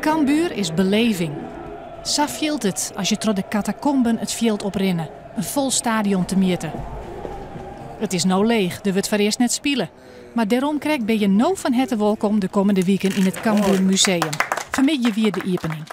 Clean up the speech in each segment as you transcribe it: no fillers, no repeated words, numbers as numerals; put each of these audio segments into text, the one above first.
Cambuur is beleving. Sa fielt it as je troch de katakomben it fjild oprinne, in fol stadion temjitte. It is no leech, der wurdt foarearst net spile. Mar dêrom krekt binne je no fan herte wolkom de kommende wiken yn it Cambuur Museum. Fanmiddei wie de iepening.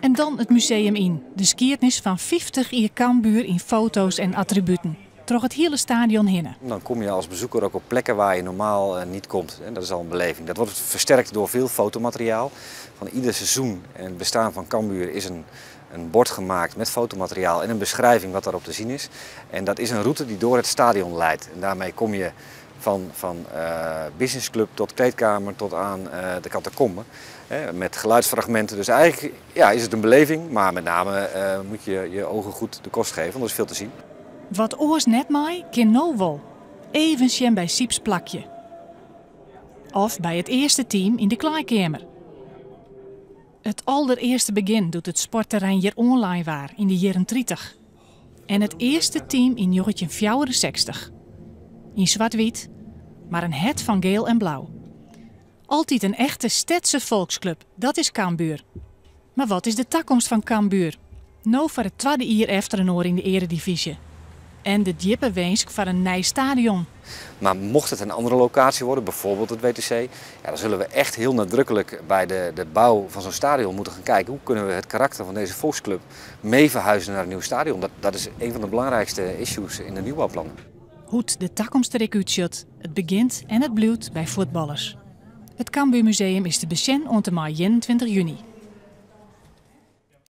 En dan it museum yn, de skiednis fan 50 jier Cambuur yn foto's en attributen. Troch it hiele stadion hinne. Dan kom je als bezoeker ook op plekken waar je normaal niet komt. En dat is al een beleving. Dat wordt versterkt door veel fotomateriaal. Van ieder seizoen en het bestaan van Cambuur is een bord gemaakt met fotomateriaal en een beschrijving wat daarop te zien is. En dat is een route die door het stadion leidt. En daarmee kom je van businessclub tot kleedkamer tot aan de catacombe. Hè, met geluidsfragmenten. Dus eigenlijk, ja, is het een beleving, maar met name moet je je ogen goed de kost geven, want er is veel te zien. Wat oars net mei, kin no wol. Even sjen by Syps plakje. Of by it earste team yn de klaaikeamer. It alderearste begjin doe't it sportterrein hjir oanlein waard yn de jierren 30. En it earste team yn 1964. Yn swart-wyt, mar in hert fan giel en blau. Altyd in echte stedske folksklup, dat is Cambuur. Mar wat is de takomst fan Cambuur? No foar it twadde jier efterinoar yn de earedivyzje. En de djippe winsk foar in nij stadion. Maar mocht het een andere locatie worden, bijvoorbeeld het WTC, ja, dan zullen we echt heel nadrukkelijk bij de bouw van zo'n stadion moeten gaan kijken. Hoe kunnen we het karakter van deze volksclub mee verhuizen naar een nieuw stadion? Dat is een van de belangrijkste issues in de nieuwbouwplannen. Hoe't de takomst der ek útsjocht, it begjint en it bliuwt by fuotballers. It Cambuur Museum is te besjen oant en mei 21 juny.